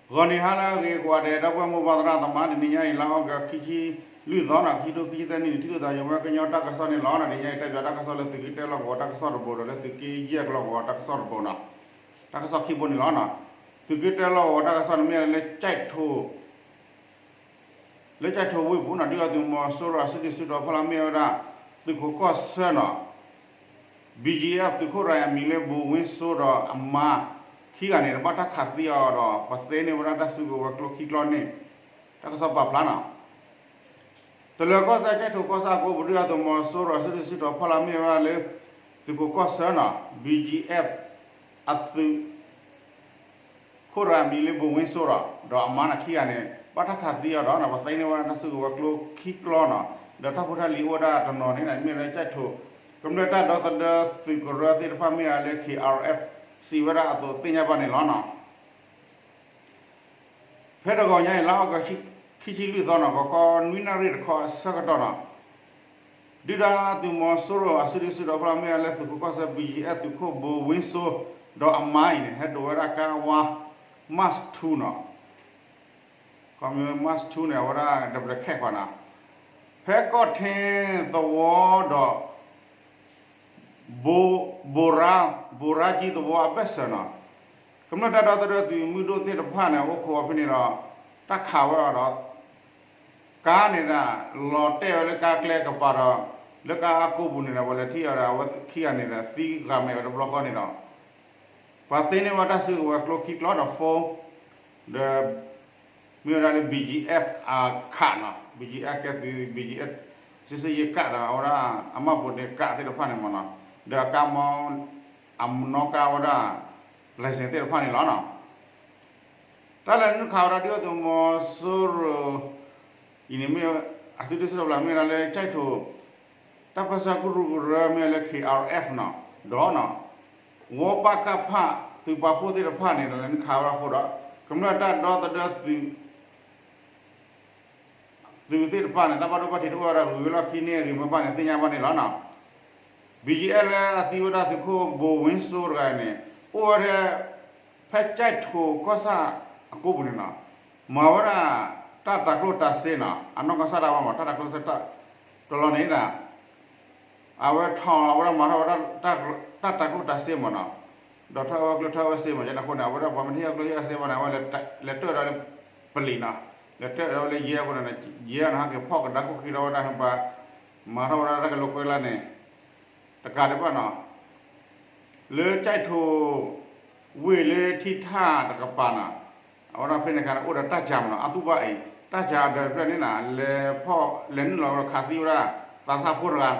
ဂီၤနံၤဟါလၢအဂ့ၤကိးဂၤဒဲး ဒီပုၢ်ဝဲၢ်မိၢ်ပၢ်သရၣ်သမါ တနံၤညါအံၤ လါအီကူး ခံဆံလွံၢ်သီနီၤ ခံထိခံဆံသၢနံၣ် ခံထိသၢယိၤဝဲကညီတၢ်ကစီၣ်န့ၣ်လီၤ. တနံၤညါအံၤ တဲပၠးတၢ်ကစီၣ်လၢသုးက့တၢလီၢ်ကဝီၤတၢ်ကစီၣ်တဘိဒီး လၢသုးက့ယဲၢ်ကလီကဝီၤတၢ်ကစီၣ်တဘိနီၤ. တၢ်ကစီၣ်ခံဘိန့ၣ်လီၤ. သုးက့တၢလီၢ်ကဝီၤတၢ်ကစီၣ်န့ၣ်မ့ၢ်လၢကၠဲးထိ လၢကၠဲးထိဝ့ၢ်ပူၤနီၤ ဒုၣ်ဒါသုးမီၤစိရိၤအစုဒုၣ်စုတီၤဖီလာ်မ့ၢ်ဝဲဒၣ် သုးခိးကီၢ်ဆၢနီၤ BGF သုးခိၣ်ရၤအမံၤလၢ ဘိဝ့စိဒီးအမါ ခံဂၤန့ၣ် တဘၣ်တၢ်ခးသံအီၤဒီး ပှၤသ့န့ၢ်ဝဲဒၣ်တၢ်စုကဝဲၤကျိခံကျီန့ၣ် တၢ်ကစီၣ်ပာ်ဖျါနီၤ. တလၢၤကီၢ်စဲၣ် ကၠဲးထိးကီၢ်ဆၣ်အကိပူၤ ဒုၣ်ဒါသုးမီၤစိရိၤအစုဒုၣ်စုတီၤဖီလာ်မ့ၢ်ဝဲဒၣ်လၢ သုးခိးကီၢ်ဆၢနီၤ BGF အသုး ခိၣ်ရၤအမံၤလၢ ဘိဝ့စိဒီး ဒီးအမါန့ၣ်ခံဂၤန့ၣ် ဘၣ်တၢ်ခးသံအီၤဒီး ပှၤသ့န့ၢ်ဝဲဒၣ်တၢ်စုကဝဲၤကျိ ခံကျီနီၤ ဒီးတၢ်ဖိတၢ်လံၤအိၣ်ဝဲဒၣ်တနီၤန့ၣ် မ့ၢ်ဝဲဒၣ်ကၠဲးထိး ကမျၢၢ်တၢ်ဒီသဒၢသုးကရၢသ့ၣ်တဖၣ်မ့ၢ်ဝဲလၢ KRF စံးဝဲဒၣ်အသိးသ့ၣ်ညါဘၣ်န့ၣ်လီၤနီၤ. ဖဲတဂီၤညါအံၤ လါအီကူး ခံဆံလွံၢ်သီနီၤ ဂီၤခီနွံနၣ်ရံၣ်တခီအဆၢကတီၢ်နီၤ ဒုၣ်ဒါသုးမီၤစိရိၤအစုဒုၣ်စုတီၤဖီလာ်မ့ၢ်ဝဲလၢ သုးခိးကီၢ်ဆၢ BGF သုးခိၣ်ဘိဝ့စိ ဒီးအမါအံၤန့ၣ် ဟဲဒိးဝဲဒၣ်ကါဝါ Mark two နီၤ ကါ Mark two န့ၣ် အဝဲဒၣ် double cab နီၤ ဖဲကီၢ်ထဲသဝီဒီး ဘိရါကံသဝီအဘၢၣ်စၢၤနီၤ ကမျၢၢ်တၢ်ဒီသဒၢသုးမုၢ်ဒိၣ်သ့ၣ်တဖၣ်န့ၣ် အိၣ်ခိးအီၤဖဲန့ၣ်ဒီး တၢ်ခးဝဲအီၤဒီး ကါန့ၣ်ဒီး လီၤတဲာ်ဝဲလၢကါကျဲကပၤဒီး လၢကါအကိပူၤန့ၣ်ဒီး ပှၤလဲၤထံၣ်အီၤဒီး အဝဲခံဂၤန့ၣ်ဒီး သံဂၤမဲာ်ဝဲတဘျီဃီန့ၣ်ဒီး ပှၤသ့န့ၢ်ဝဲတၢ်စုကဝဲၤကျိခံကျီဒီး phone ဒီး မ့ၢ်ဝဲဒၣ်လၢ BGF အခးနီၤ BGF ကဲသုး BGF စစ်ဆေးရေးကတ်ဒီး အဝဲဒၣ်အမှတ်ပုံတင်ကတ်သ့ၣ်တဖၣ်န့ၣ်မ့ၢ်နီၤ ဒီးအကါမီ အနီၣ်ကါဝဲဒၣ် license သ့ၣ်တဖၣ်န့ၣ်လီၤနီၤ. တၢ်လဲၤနုာ်ခးဝဲဒၣ်ဒုၣ်ဒါသုးမီၤစိရိၤ အံၤန့ၣ်မ့ၢ် အစုဒုၣ်စုတီၤဖီလာ်မ့ၢ်ဝဲဒၣ်လၢကၠဲးထိး တၢ်ပၢဆှၢကရူၢ်ကရၢမ့ၢ်ဝဲလၢ KRF နီၤ ဒီးနီၤ ဝီပကဖ သုးပာ်ဖှိၣ်သ့ၣ်တဖၣ်န့ၣ် လဲၤနုာ်ခးဝဲဒၣ်အဃိဒီး ကမျၢၢ်တၢ်ဒီသဒၢသုး သုးသ့ၣ်တဖၣ်န့ၣ် တၢ်ဘၣ်ဒိဘၣ်ထံးတအိၣ်ဝဲဒီး ဂုၤဝဲလီၢ်ခံန့ၢ်အဂ့ၤမ့ၢ်ဘၣ်န့ၣ် သ့ၣ်ညါဘၣ်န့ၣ်လီၤနီၤ. BGF လၢအသံဝဲဒၣ်သုးခိၣ်ဘိဝ့စိတဂၤန့ၣ် အိၣ်ဝဲဒၣ် ဖဲကၠဲးထိးကီၢ်ဆၣ်အကိပူၤန့ၣ်နီၤ မၤဝဲဒၣ် တၢ်တၤကျိၣ်တၤစ့နီၤ အနီၢ်ကီၢ်ဆၣ်တၢ်ဝဲမး တၢ်တၤကျိၣ်စ့ တလီၤန့ၣ်ဒၣ် အဝဲထီၣ်အဝဲဒၣ်မၤထီၣ်ဝဲဒၣ် တၢ်တၤကျိၣ်တၤစ့မးနီၤ ဒီးထီၣ်ဝဲကျိၣ်ထီၣ်ဝဲစ့မး ကန့ၣ်အဃိန့ၣ် အဝဲဒၣ်ပှၤမ့ၢ်ထံၣ်အကျိၣ်ဟံၣ်အစ့ဘၣ်န့ၣ် အဝဲလဲၤတၢၢ်ဒီးလၢ ပလံၤနီၤ လဲၤတၢၢ်ဒီးလၢယဲအဃိန့ၣ် ယဲန့ၣ် ဟဲက့ၤဖီၣ်ကဒါခိၣ်ခံထီၣ်ဝဲဒၣ်ဟဲပှၤ မၤထီၣ်ဝဲဒၣ်တၢ်ကလိာ်ကွဲလၢ်န့ၣ် တကးဒံးဘၣ်နီၤ လၢကၠဲးထိး ဝ့ၢ်လၢထံထၣ်တကပၤနီၤ အဝဲဒၣ်ဖဲန့ၣ်အခါန့ၣ် အိၣ်ဒီးတၢ်ကၤမးနီၤ အသူၣ်ဘၣ်အံၤ တၢ်ကၤအဒၢးတဖျၢၣ်န့ၣ်နီၤ လဲၤဖီၣ်လဲၤနုာ်လီၤဝဲဒီးခးသံဝဲဒၣ် သးစၢ်ဖိတဂၤ အိၣ်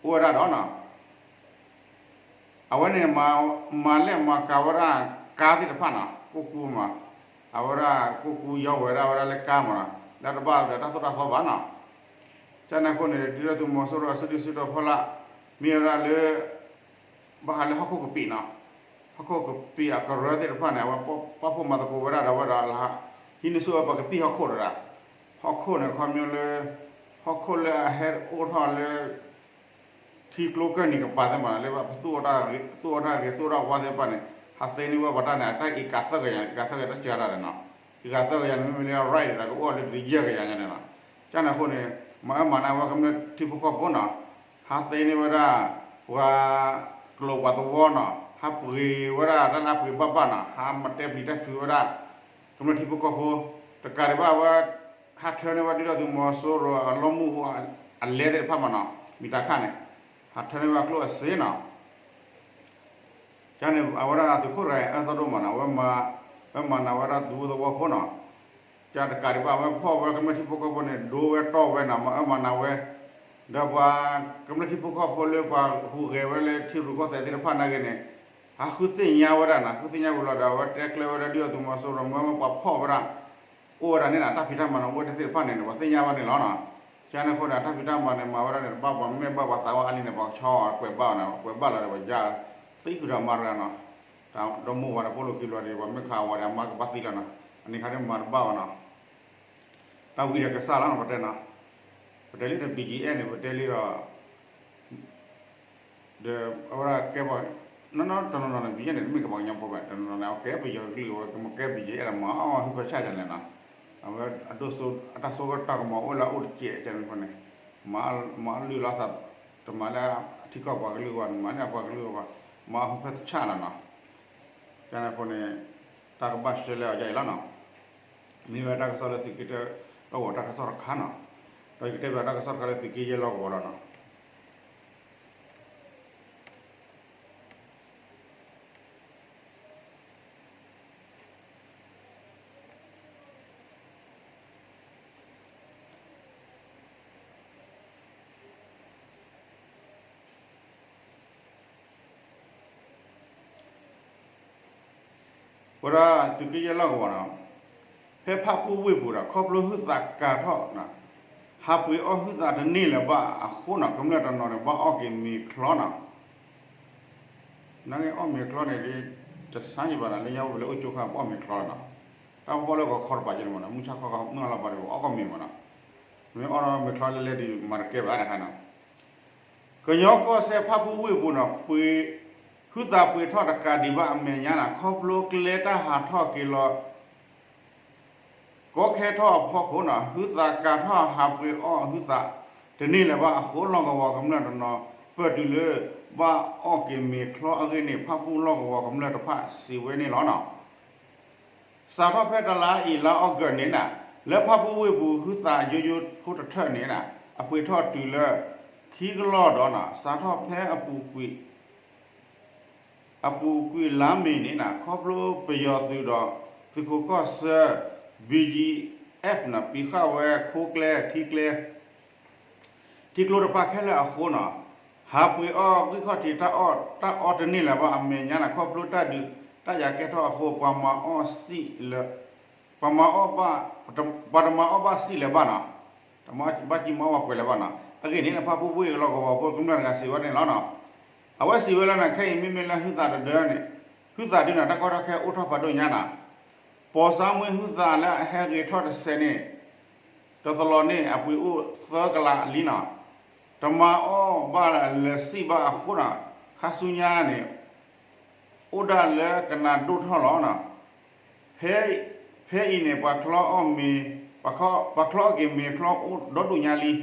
ဝဲဒၣ်ဒီးနီၤ အဝဲန့ၣ် မၤလဲၢ်မၤကၤဝဲဒၣ်ကါသ့ၣ်တဖၣ်နီၤ ကိၣ်ကူမး အဝဲဒၣ်ကိၣ်ကူယီဝဲဒၣ်ဝဲဒၣ်လၢကါမးနီၤ လၢတဘၣ်ဒီးတၢ်သိၣ်တၢ်သီဘၣ်နီၤ ကန့ၣ်အဃိန့ၣ် ဒုၣ်ဒါသုးမီၤစိရိၤအစုဒုၣ်စုတီၤဖီလာ် မ့ၢ်ဝဲဒၣ်လၢ ဘၣ်ဃးလၢဟီၣ်ခိၣ်ကပံာ်နီၤ ဟီၣ်ခိၣ်ကပံာ်အကရၢသ့ၣ်တဖၣ်န့ၣ် အဝဲပာ်ဖှိၣ်မၤသကိးဝဲဒၣ်ဒီးဝဲဒီး ဟံးန့ၢ်ဆူၣ်ဝဲပှၤကပံာ်ဟီၣ်ခိၣ်တဂၤ ဟီၣ်ခိၣ်န့ၣ် ခီဖျိလၢ ဟီၣ်ခိၣ်လၢအဟဲအိၣ်ထီၣ်လၢ ထံကျိကၢၢ်နံၤကပၤသ့ၣ်မးနီၤ လၢပသူၣ်အီၣ်တၢ်ဂ့ၤ သူၣ်အီၣ်တၢ်ဂ့ၤ သူၣ်အီၣ်တၢ်ဝါသ့ၣ်တဖၣ်န့ၣ် ဟးသ့န့ၢ်ဝဲပှၤတၢ်န့ၣ် အတၢ်အံၤကးသၢကယၤ ကးသၢကယၤတၢ်စှၤတၢ်န့ၣ်နီၤ အံၤကးသၢကယၤန့ၣ် မ့မ့ၢ်လၢ right ဒီးကအိၣ်လၢတယဲၢ်ကယၤညါန့ၣ်နီၤ ကန့ၣ်အဃိန့ၣ် မၤအၢမၤနးဝဲကမျၢၢ်ထံဖိကီၢ်ဖိနီၤ ဟးသ့န့ၢ်ဝဲဒၣ် ပှၤကျိၤပှၤသဝီနီၤ ဟးပှ့ၤဝဲဒၣ်တၢ်လၢအပှ့ၤဘၣ်ဘၣ်နီၤ ဟးမၤတဲပျံၤတၢ်ဖုးဝဲဒၣ် ကမျၢၢ်ထံဖိကီၢ်ဖိ တကးဒံးဘၣ်ဝဲ ဟးထၢန့ၢ်ဝဲဒုၣ်ဒါသုးမီၤစိရိၤအလီၢ်မုၢ်အလဲသ့ၣ်တဖၣ်မးနီၤ မံၤတၢ်ခၣ်န့ၣ် ဟးထၢန့ၢ်ဝဲအကျိၣ်အစ့နီၤ ကန့ၣ် အဝဲဒၣ်သုးခိၣ်ရၤအၢသီဒိၣ်မးနီၤ အဝဲမၤနးဝဲဒၣ်သူသဝီဖိနီၤ ကတကးဒံးဘၣ် အဝဲဖီၣ်ဝဲကမျၢၢ်ထံဖိကီၢ်ဖိန့ၣ် ဒိဝဲတီၢ်ဝဲနီၤ မၤအၢမၤနးဝဲ ဒီးပှၤကမျၢၢ်ထံဖိကီၢ်ဖိလၢပှၤဟူးဂဲၤဝဲလၢထံရူၢ်ကီၢ်သဲးသ့ၣ်တဖၣ်နာ်က့န့ၣ် ဟးဃုသ့ၣ်ညါဝဲဒၣ်နီၤ ဃုသ့ၣ်ညါဝံၤလီၤဒီး အဝဲတဲကျဲဝဲဒၣ်ဒုၣ်ဒါသုးမီၤစိရိၤ မၢပှၤဖီၣ်ဝဲဒၣ် အိၣ်ဝဲဒၣ်န့ၣ်နီၤ တၢ်ဖံးတၢ်မၤန့ၣ် အိၣ်ဝဲသ့ၣ်တဖၣ်န့ၣ် ပှၤသ့ၣ်ညါဘၣ်န့ၣ်လီၤနီၤ ကန့ၣ်အဃိန့ၣ် တၢ်ဖံးတၢ်မၤန့ၣ် မၤဝဲဒၣ်န့ၣ် တဘၣ်ပှၤမဲာ်ဘၣ်ပှၤသးဝဲအါလံန့ၣ် ပှၤဆီအီၤကွဲးဘၣ်အီၤန့ၣ် ကွဲးဘၣ်လီၤဒီး ပှၤယါသံကွံာ်ဒီးအမါတဂၤနီၤ ဒီးမိၢ်ဝၤဒီးဖိလိာ်ခံဘျီဒီး ပှၤမ့ၢ်ခးဝၤဒီးအမါကဘၣ်သံလီၤနီၤ အန့ၣ်ခါန့ၣ်မၤတဘၣ်ဘၣ်နီၤ တၢ်ဝံၤဒီးကစၢ်လီၤနီၤ ပတဲနီၤ ပတဲလံဒီး ဘီၣ်ကၠ့အဲၣ်န့ၣ် ပတဲလံဒီး ဒီးအဝဲဒၣ်ကဲပှၤ နီၢ်နီၢ်တနီၤနီၤန့ၣ် ပယီၤန့ၣ် တမ့ၢ်ကဘၣ်ကညီဖိဘၣ်, တနီၤနီၤန့ၣ် အကဲပယီၤကလုာ်ဝဲ ကမ့ၢ်ကဲပယီၤအဲၣ်ဒိးမၤအီၣ်ဟုဖၢဆၣ်ဒ်လဲၣ်နီၤ, အဝဲအဒိၣ်စိ အတၢ်စိကတၢ်ကမီၤအိၣ်လၢအအိၣ်တစဲးကန့ၣ်အဃိန့ၣ် မၤအီၣ်လုၢ်လီၤသး, တမၤလၢအထံကီၢ်ပှၤကလုာ်အဂီၢ်, မၤန့ၢ်ပှၤကလုာ်အဂီၢ်, မၤအီၣ်ဟုဖၢဆၣ်လီၤနီၤ, ကန့ၣ်အဃိန့ၣ် တၢ်ကဘၣ်ရှဲလၢအီၤဒ်အံၤလီၤနီၤ, မ့ၢ်ဝဲတၢ်ကစီၣ်လၢသုးက့တၢ်အဂီၤတၢ်ကစီၣ်တခါနီၤ, ဒီးယကတဲဘၣ်တၢ်ကစီၣ်တခါလၢသုးက့ယဲၢ်လီၢ်ကဝီၤလီၤနီၤ. ဝဲဒၣ်သုးက့ယဲၢ်လီၢ်ကဝီၤနီၤ, ဖဲဖၣ်ပူၣ်ဝ့ၢ်ပူၤဒီး ခီဖျိဟုသးကၤထီၣ်, ဟးပှ့ၤအီၣ်ဟုသးတန့ၢ်လၢၤဘၣ်အဃိနီၤ, ကမျၢၢ်တနီၤန့ၣ် ဘၣ်အီၣ်က့ၤမ့ၤချီနီၤ, နာ်က့အီၣ်မ့ၤချီန့ၣ် တဆါယံၤဘၣ်နီၤ, လၢညါအိၣ်ဖဲလၢအိၣ်ကၠိခါ ဘၣ်အီၣ်မ့ၤချီနီၤ, တၢ်ဖီၣ်လၢဂီၤခီတပၤကန့ၣ်မ့ၢ်နီၤ, မုၢ်ဆါခီမုၢ်အလီၤပၤန့ၣ် အီၣ်ကီၢ်မ့ၤမ့ၢ်နီၤ, မ့ၢ်အီၣ်ဒီးမ့ၤချီလဲၤလဲၤဒံးမၤတကဲဘၣ်တခါနီၤ, ကညီကီၢ်စဲၣ်ဖၣ်ပူၣ်ဝ့ၢ်ပူၤနီၤ, ပှ့ၤ ဟုသးပှ့ၤထီၣ်တကးဒံးဘၣ်အမဲာ်ညါနီၤ, ခီဖျိကျဲတၢ်ဟးထီၣ်က့ၤလီၤ ကီခဲထီၣ်အဖီခိၣ်နီၤ, ဟုသးကၤထီၣ်ဟးပှ့ၤအီၣ်ဟုသးတန့ၢ်လၢၤဘၣ်အဃိ လီၢ်ကဝီၤကမျၢၢ်တနီၤ ပၢၢ်တုၤလၢ ဘၣ်အီၣ်က့ၤမ့ၤချီအဂ့ၢ်န့ၣ် ဖၣ်ပူၣ်လီၢ်ကဝီၤကမျၢၢ်တဖၣ်စံးဝဲန့ၣ်လီၤနီၤ. စးထီၣ်ဖဲတလါအံၤလါအီကူးန့ၣ်နီၤ, လၢဖၣ်ပူၣ်ဝ့ၢ်ပူၤ ဟုသးယိယိဖိတထၢၣ်န့ၣ်နီၤ, အပှ့ၤထီၣ်တုၤလၢ ခံကလီၢ်ဒီးနီၤ, စးထီၣ်ဖဲအပူၤကွံာ် အပူၤကွံာ်လါမ့ၤန့ၣ်နီၤ, ခီဖျိပယီၤသုးဒီး သုးခိးကီၢ်ဆၢ ဘံၣ်ကၠံၣ်အ့ၣ်ဖၣ်နီၤ, ပံးဃာ်ဝဲခိကျဲ ထံကျဲ ထံကျိတဖၣ်ခဲလၢာ်အဃိနီၤ, ဟးပှ့ၤအီၣ်ဂံၢ်ခီၣ်ထံးတၢ်အီၣ် တၢ်အီၣ်တန့ၢ်လၢၤဘၣ်အမဲာ်ညါနီၤ, ခီဖျိတၢ်ဒုးတၢ်ယၤကဲထီၣ်အဃိ ပှၤမၤအီၣ်စံၣ်လၢ ပှၤမၤအီၣ်ဘၣ် ပှၤတမၤအီၣ်ဘၣ်စံၣ်လၢၤဘၣ်နီၤ, တမၤဘၣ်ကံမၤအီၣ်ဘၣ်ပှဲၤလၢၤဘၣ်နီၤ, အဂ့ၢ်န့ၣ် ဖၣ်ပူၣ်ဝ့ၢ်လီၢ်ကဝီၤဖိကမျၢၢ်တဂၤစံးဝဲန့ၣ်လီၤနီၤ. အဝဲစံးဝဲလၢနီၤ, ခဲအံၤမ့မ့ၢ်လၢဟုသးတဒၢန့ၣ်, ဟုသးဒုးနီၤ တၢ်ကီတၢ်ခဲအိၣ်ထီၣ်ဖးဒိၣ်ညါနီၤ, ပီၤစါမှ့ဟုသးလၢအဟဲဂ့ၤထီၣ်တစဲးန့ၣ် တသလီၤန့ၣ် အပှ့ၤအိၣ်သၢကလးလံနီၤ, တမၤအီၣ်ဘၣ်လၢၤစံၣ်ဘၣ်အဃိနီၤ, ခါဆူညါန့ၣ် အိၣ်ဒၣ်လၢကနၣ်ဒိၣ်ထီၣ်လီၤနီၤ. ဖဲအံၤန့ၣ် ပှၤချီအီၣ်မ့ၤ, ပှၤချီအီၣ်က့ၤမ့ၤချီအိၣ်ဒီဒူၣ်ညါလံ.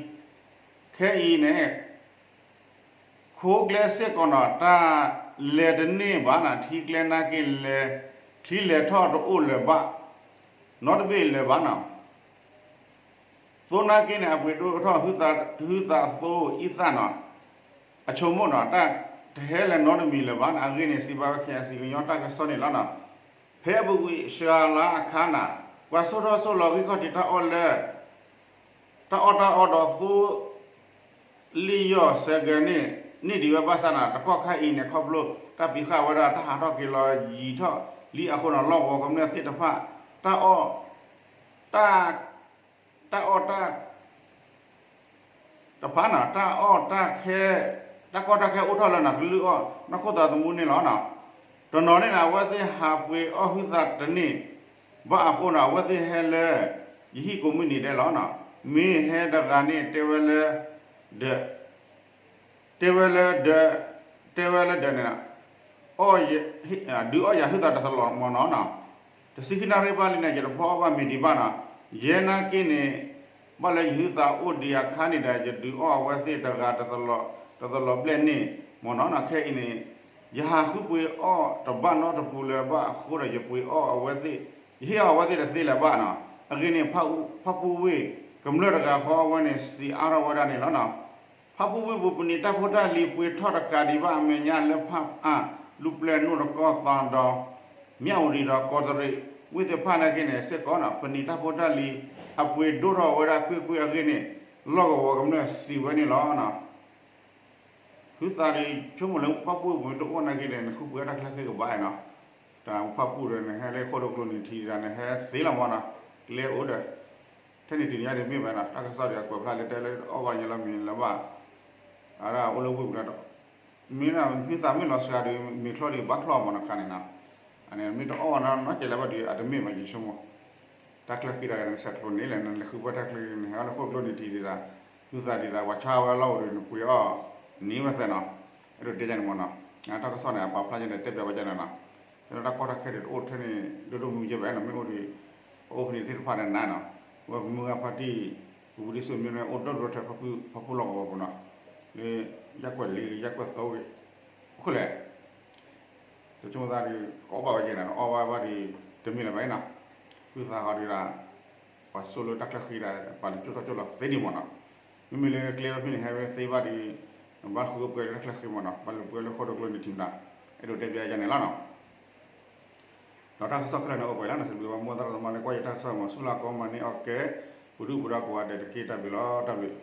ခဲအံၤန့ၣ် ခိကျဲစ့ၢ်ကီးနီၤ တၢ်လဲၤတန့ၢ်ဘၣ်နီၤ, ထံကျဲနာ်က့လဲၤ, ထံလဲၤထီၣ်တအိၣ်လၢၤဘၣ်, နီတဘ့ၣ်လၢၤဘၣ်နီၤ. သိနာ်က့န့ၣ် အပှ့ၤဒိၣ်ထီၣ် ဟုသးသိအံသၣ်နီၤ, အဆိကမိၣ်နီၤ တၢ်တဟဲလၢၤနီတမံၤလၢၤဘၣ်နီၤ, အဂ့ၢ်န့ၣ် စံးဘၣ်ဝဲ ခ့ၣ်အဲၣ်စံၣ် ကညီတၢ်ကစီၣ်န့ၣ်လီၤနီၤ. ဖဲအပူၤကွံာ်စှၤလါအခါနီၤ, ပှၤဆိၣ်ထီၣ်ဆိၣ်လီၤဂံၢ်ခီၣ်ထံးတၢ်အီၣ်လၢ တၢ်အီၣ်တၢ်အီဒီးသိ လံာ်ယီၢ်စဲးကဲၤန့ၣ် န့ၢ်ဒံးဝဲဘၣ်ဆၣ်နီၤ, တကီၢ်ခါအံၤန့ၣ် ခီဖျိတၢ်ပံးဃာ်ဝဲဒၣ်တၢ်ဟးထီၣ်က့ၤလီၤယံာ်ထီၣ်လံအဃိနီၤ, လီၢ်ကဝီၤကမျၢၢ်သ့ၣ်တဖၣ် တၢ်အီၣ် တၢ် တၢ်အီၣ်တၢ် တဖၣ်နီၤ တၢ်အီၣ်တၢ်ခဲ တၢ်ကီတၢ်ခဲအိၣ်ထီၣ်လၢနီၤ ကလုၢ်အီၣ်နီၢ်ခိၣ်သးသမူန့ၣ်လီၤနီၤ. တနီၤန့ၣ်နီၤ အဝဲသ့ၣ်ဟးပှ့ၤအီၣ်ဟုသးတန့ၢ်ဘၣ်အဃိနီၤ အဝဲသ့ၣ်ဟဲလၢ ယဟံၣ်ကိးမုၢ်နံၤဒဲးလီၤနီၤ. မ့ၢ်ဟဲတဂၤန့ၣ် တဲဝဲလၢ ဒီး တဲဝဲလၢဒီး တဲဝဲလၢဒီးန့ၣ် ဒုးအီၣ်ယၤဟုသးတသလီၤမ့ၢ်နီၤနီၤ. တဆံခံနၣ်ရံၣ်ဘၣ်လံန့ၣ် ယတဖီအီၣ်ဘၣ်မ့ၤဒံးဘၣ်နီၤ. ယဲနာ်က့န့ၣ် ဘၣ်လၢယဟုသးအိၣ်ဒံးအခါန့ၣ်ဒီး ယဒုးအီၣ်အဝဲသ့ၣ်တဂၤတသလီၤ တသလီၤဘျဲၣ်န့ၣ်မ့ၢ်နီၤနီၤ. ခဲအံၤန့ၣ် ယဟးဃုပှ့ၤအီၣ်တဘၣ်နီတပူၤလၢၤဘၣ်အဃိဒီး ယပှ့ၤအီၣ်အဝဲသ့ၣ် ယဟ့ၣ်အီၣ်အဝဲသ့ၣ်တသ့လၢၤဘၣ်နီၤ. အဂ့ၢ်န့ၣ် ဖၣ်ပူၣ်ဝ့ၢ်ကမျၢၢ်တဂၤဃီအဝဲန့ၣ် စံးအါထီၣ်ဝဲဒၣ်န့ၣ်လီၤနီၤ. ဖၣ်ပူၣ်ဝ့ၢ်ပူၤ ပနံာ်တၢ်ဖိတၢ်လံၤပှ့ၤထီၣ်တကးဒံးဘၣ်အမဲာ်ညါလၢဖၣ်အၣ် လူၢ်ပျဲၢ်နိၣ်တကီၢ်သီဒီး မၠၣ်ဝတံၤဒီး ကီးတရံးဝ့ၢ်သ့ၣ်တဖၣ်နာ်က့န့ၣ်စ့ၢ်ကီးနီၤ ပနံာ်တၢ်ဖိတၢ်လံၤ အပှ့ၤဒိၣ်ထီၣ်ဝဲဒၣ်ကွ့ၢ်ကွ့ၢ်အဂ့ၢ်န့ၣ် လီၢ်ကဝီၤကမျၢၢ်စံးဝဲန့ၣ်လီၤနီၤ. ဟုသးဒီးဆိကမိၣ်လၢပၣ်ပူၣ်ဝ့ၢ်ပူၤတအိၣ်နာ်က့ဒီး နဃုပှ့ၤတၢ်ချၢဃ့ကဘၣ်နီၤ. တၢ်ဖၣ်ပူၣ်ဒီးနဟဲလၢခိၣ်ဒိၣ်ကျိနံၤထံးဒီး နဟဲသ့လီၤမ့ၢ်နီၤ. ကျဲအိၣ်ဒီး ထဲန့ၣ်တုၤညါဒ်မ့ၢ်ဘၣ်နီၤ တၢ်ကစီၣ်ဒီးအကွဲးဖျါလၢတဲလၢ အီၣ်ဘၣ်ညါလၢမ့ၤလၢၤဘၣ် အဒၣ်အိၣ်လၢဝ့ၢ်ပူၤဒီး မ့ၢ်နမ့ၢ်သးမ့ၢ်လီၤစှၤဒီး မ့ၤချီဒီးဘၣ်ချီမ့ၢ်နီၤခါန့ၣ်နီၤ. အန့ၣ်မ့ၢ်တအီၣ်ဘၣ်နီၤ နီၢ်ကဲလၢၤဘၣ်ဒီး အတမ့ၢ်ဘၣ်ယဆိကမိၣ် တၢ်ချၢဃ့တၢ်ဂ့ၤန့ၣ် နဆဲးကျိးန့ၣ်လဲၣ် နလဲၤဃုပှ့ၤတၢ်ချၢန့ၣ် ဟဲလၢခိၣ်ကျိနံၤထံးဒ်သး ဟုသးဒ်သး ပှၤဆါဝဲလီၢ်အိၣ်ဒီး နပှ့ၤအီၣ်န့ၢ်ဝဲသ့ၣ်နီၤ. အဲၣ်ဒိးတဲယၤန့ၣ်မ့ၢ်နီၤ. တၢ်ကစီၣ်န့ၣ် အပာ်ဖျါယဲန့ၣ် တဲပၠးဝဲဒ်န့ၣ်နီၤ, တၢ်ကီတၢ်ခဲဒ်တအိၣ်ထဲန့ၣ် ဒိၣ်ဒိၣ်မုၢ်မုၢ်ကဲဘၣ်နီၤ, မ့ၢ်အိၣ်ဒီး ပအိၣ်ဖဲန့ၣ်သ့ၣ်တဖၣ်န့ၣ်နၤနီၤ, ဝဲပမုၢ်ဂၤဖါတံၢ် ပူၤဒံစိမ့ၢ်န့ၣ် အိၣ်ဒိၣ်ဒိၣ်ထဲ ဖီဖိလီၢ်ကဝီၤပူၤနီၤ, လၢ ယၣ်ကွဲၣ်လံ ယၣ်ကွဲၣ်သိဂ့ၤ, အခိၣ်လဲၣ် တဆိကမိၣ်သးဒီး ကအီၣ်ဘၣ်ဝဲကဲန့ၣ် အီၣ်ဘၣ်ဘၣ်ဒီး တမ့ၢ်လၢၤဘၣ်အံၤနီၤ, ဖုသးဟီဒုးဒၣ် ပှၤစိလၢတၢ်ချၢဃံဒၣ် ပှၤလူၤကၠိထီၣ်ကၠိလီၤသ့ဒံးမ့ၢ်နီၤ, မ့မ့ၢ်လၢကျဲဝဲဖဲန့ၣ် ဟဲဝဲသ့ဘၣ်ဒီး ဘၣ်ဃုအပှဲၤလၢတၢ်ချၢဃံမ့ၢ်နီၤ, ဘၣ်လူၤပှဲၤလၢဃိၣ်ဒိၣ်ကျိန့ၣ်ထံၣ်မတၤ, အဲၣ်ဒိးတဲပၠးယဲန့ၣ်လီၤနီၤ. ဒီးတၢ်ကစီၣ်ခဲလၢာ်န့ၣ်အိၣ်ပှဲၤလံနီၤ, စံးဘျုးဘၣ်မိၢ်သရၣ်သမါလၢကွၢ်ယတၢ်ကစီၣ်မ့ၢ် ဆူလၢကိးမၤန့ၢ်အီၣ်ကဲ ပူၤဒုၣ်ပူၤဒါကိးဂၤဒဲးတက့ၢ်, တၢ်ဘျုးလီၤ, တၢ်ဘျုး